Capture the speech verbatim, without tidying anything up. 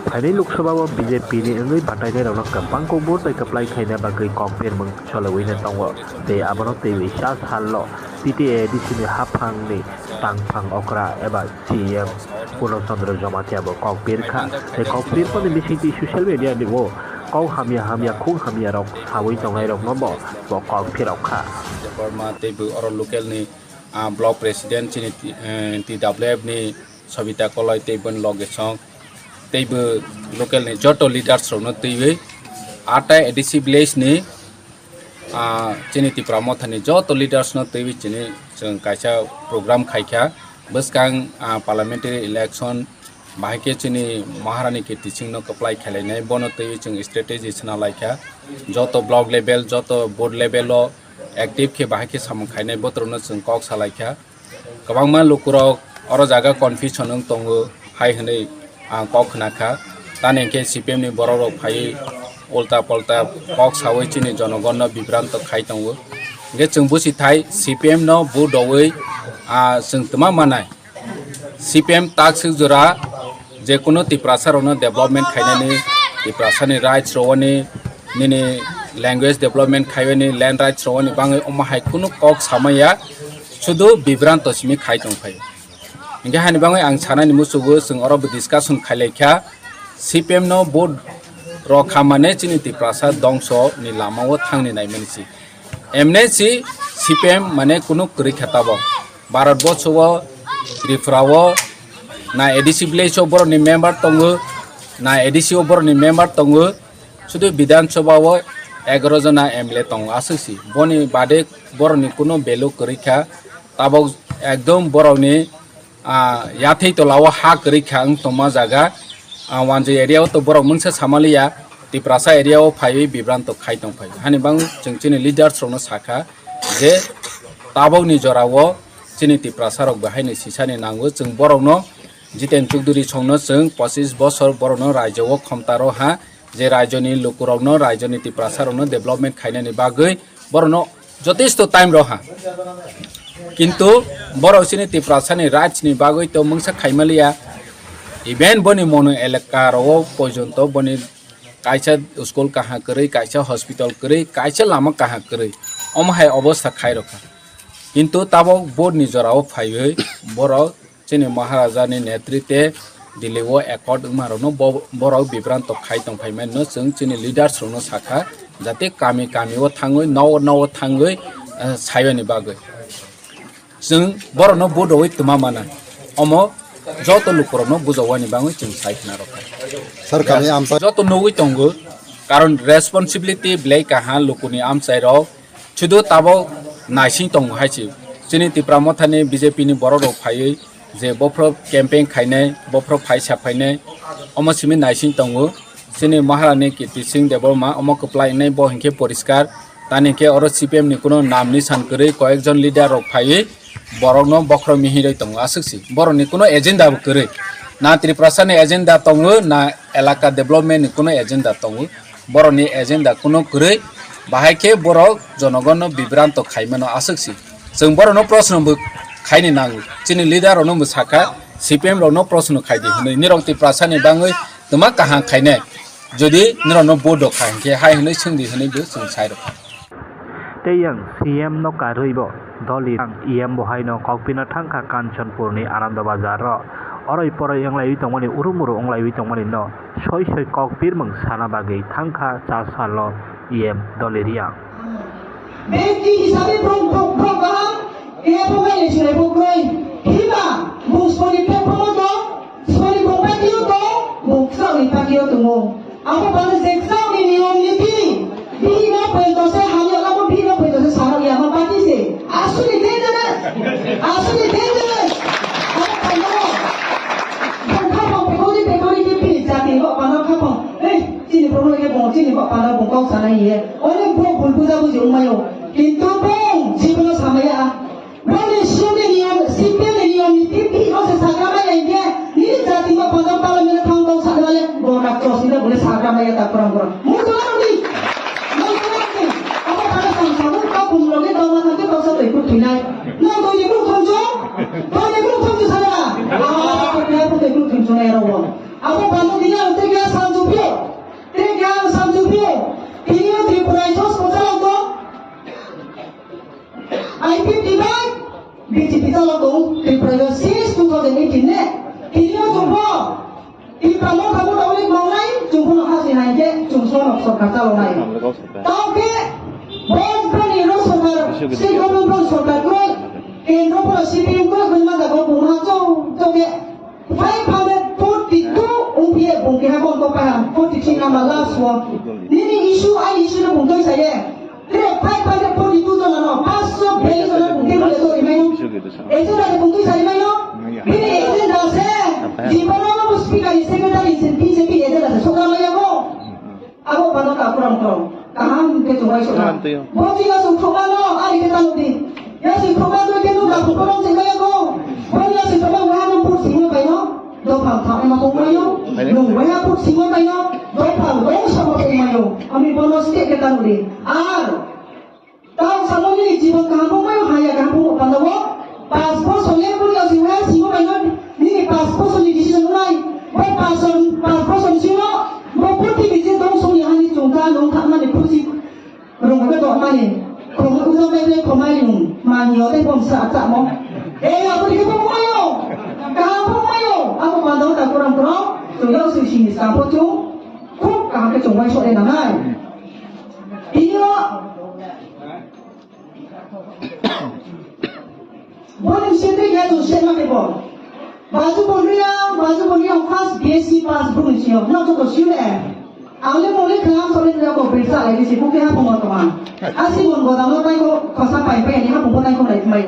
Phainai Lok Sabha o B J P ni wngwi batainairokno kwbang kokbor tei kwplai khaina bagwi kokbirmung chologwino tongo tei abono twiwi cha salno T T A A D C ni haphangni tangphang okra eba C E M Purno Chandra Jamatia bo kokbir kha tei kokbirmani bisingtwi social media ni o kok hamya hamya khung hamyarok sawi tongnairokno bo bo kok phirok kha. Debbarma tei bo oro local ni, ah, block president chini, eh, T W F ni Sobita Koloi tei boni loge song tei bo local ni joto leaders rokno twiwi atai A D C village ni, ah, chini Tipra Motha ni joto leaders no twiwi chini chwng kaisa program khaikha bwskang, ah, parliamentary election bahai khe chini Maharani Kirti Singh no kwplai khelainai bono twiwi chwng strategy swnalaikha joto block level joto board level o active khe bahai khe samung khainai botrokno chwng kok salaikha. Kwbangma lukurok oro jaga confusion wng tongo hai hwnwi ang kok khna kha. Tani hwnkhe C P M ni borok rok phaiwi ulta polta kok sawi chini jonogonno bibranto khai tongo. Hwnkhe chwng busi thai C P M no vote rwwi, ah, chwng twma manai. C P M tak swk jora je kuno Tiprasa rokno development khainani, Tiprasa ni rights rwani, nini language development khaiwani, land rights rwani bangwi omo hai kuno kok samaya, sudu bibranto simi khai tong phai. Hingke hani bangwi ang sanani musugo chwng oro bo discussion khailai kha, C P M no vote rok kha mane chini Tiprasa dongso ni lama o thangni naimani si. M N C, C P M mane kuno kwrwi kha tabok. Bharat borsho o, Tripura o, na A D C village o borokni member tongo, na A D C o borokni member tongo, sudu Bidhan Sabha o egaroh jona M L A tongo aswk si. Boni bade borokni kuno value kwrwi kha, tabok ekdom borokni ah, yathai tola o ha kwrwi kha wng tongma jaga, ah, Wanjwi area o to borok mungsa samaliya, Tiprasa area o phaiwi bibranto khai tong phai. Hani bang chwng chini leaders rokno sakha je tabokni jora o chini Tiprasa rok bo haino sisani nango, chwng borokno Jiten Chudhury songno chwng pochis bosor borokno raijo o khomta rw ha, je raijoni lukurokno, raijoni Tiprasarokno development khainani bagwi borokno jotesto time rw ha. Kintu borok chini Tiprasani rights ni bagwi to mungsa khaimaliya. Even boni mono elaka rok o porjonto boni kaisa school kaham kwrwi, kaisa hospital kwrwi, kaisa lama kaham kwrwi, omo hai obostha khai rokha. Kintu tabok vote ni jora o phaiwi borok chini Maharaja ni netritwe Delhi o accord wngma rokno bo-, borok bibranto khai tong phai mani no chwng chini leaders rokno sakha, jate kami kami o thangwi, no no o thangwi, eh, sayoni bagwi. Chwng borokno vote rwui twma mana, omo joto lukurokno bujawani bagwi chwng sai khna rokha. Sir, kami amsa- Joto nugwi tongo, karon responsibility belai kaha lukuni amchairok, sudu tabok naising tongo hai se. Chini Tipra Mothani B J P ni borok rok phaiwi je bophro campaign khainai, bophro phaisa phainai, omo simi naising tongo. Chini Maharani Kirti Singh Debbarma omo kwplai wngnai, bo hinkhe poriskar. Tani hinkhe oro C P M ni kuno nam nisan kwrwi, koyekjon leader rok phaiwi borokno bokhorok mihirwi tongo aswk si. Borokni kuno agenda bo kwrwi. Na Tiprasa ni agenda tongo, na elaka development ni kuno agenda tongo. Borokni agenda kuno kwrwi, bahai khe borok jonogonno bibranto khaimano aswk si. Chwng borokno proshno bo khaini nango. Chini leader rokno bo sakha, C P M rokno proshno khaidi hwnwi. Nirok Tiprasa ni bangwi twma kaham khainai. Jodi nirokno vote rok kha hinkhe hai hwnwi swngdi hwnwi bo chwng sai rokha. Tei yang C M no karwi bo doli ang E M bo haino kokpina thangkha Kanchanpur ni Ananda Bazar ro. Oroi poroi wnglaiwi tongmani, urumuru wnglaiwi tongmani no soi soi kok pirmung sana bagwi thangkha cha salno E M Doli Riang. Beti hisabe brom brom brom baham, kaya phungai le chulai bo kroi. Hiba, bung soni phe phono do, soni bung patio do, bung ksao ni patio tungo. Abo bang je ksao ni niyom niti, bini no poi to se hamyo lamo bini no poi to se sano ya ma pati se. Asuni dangerous, asuni dangerous. Abo bang no, bung kha bang pekoni pekoni ki pi jati no bang no kha bang. Hei, chini bung no ye bung, chini bung no bung kau sana ye. Onek bung bul buja buji umayo. Kintu bung, jibono samaya. Boni siyoni niyom, C P M ni niyom ni T P O se sakramai ya hinkhe, nini jati no pondro parliament thang tong sakramai ya, bo rakchos ni bole sakramai ya ta kurang kurang. Mung tong ni, mung tong ni, abo thang sang sabu ka kum loge tong ma thang ke tong sa tei kut thinai. No tong ni kut thong jo, tong ni kut thong jo sana. Abo ko pya ko tei kut thong jo na ya ro. Abo pando dia utte kya B J P chalo tong Tripura yo since two thousand eighteen ne. Tini o chwng bo Tripura motha motha uli mawnai, chwng bono hasi hai khe chwng sono sorkar chalonai. Tao khe bo boni ro sorkar, state government boni sorkar koi, kendro bono C P M koi, boni mata bo buma chong chong khe five hundred forty two ungphiye bung keha bong kok paha forty three number last wo. Nini issue ai issue no bung tong saye. Tre five hundred forty two jona no, paanch sho biyallis jona bung tebule to rimai no. Agenda de bung twi sari mai no. Bini agenda se, jibono no speaker ni secretary se B J P agenda se sokra mai yago. Abo bano ka kurang kurang. Kaham ke chungai sokra. Kaham tuyo. Bo jiga sung thokma no, ari ke tanu di. Ya sung thokma no ke no da kurang se mai yago. Bo ya sung thokma wa no pur sing mai no. Dopha thang ma pung mayo, nung waya put sima mayo, dopha dong sama pung mayo. Ami bono state ke tang ri. Ar tang samo nini jibon kaham pung mayo, haya kaham pung panda wo. Pas bosor le pun yo sima sima mayo, nini pas bosor ni decision nai. Bo pas bosor, pas bosor sima, bo purti biji dong song ni hani chungta nung thang mani pursi. Rung khe tongmani. Khumui ulo bebele khumai rung. Mani o tei bom sa chamo. E, abo dikhe bo mayo. Kaham bo mayo. Abo mando ta kurang kurang. Chwng yau sui sini sa bo chung. Khub kaham khe chwng bai sore nangai. Iyo. Boni sitri ya tu sema ke bo. Baju bonri ya, baju bonri ya first B S C pass buni sio. Na to to sio le. Ang le mole khna sore ya ko birsa le si buke ha bongo to ma. Asi bon go dam lo pai ko khosa pai pai ni ha bongo nai ko nai mai.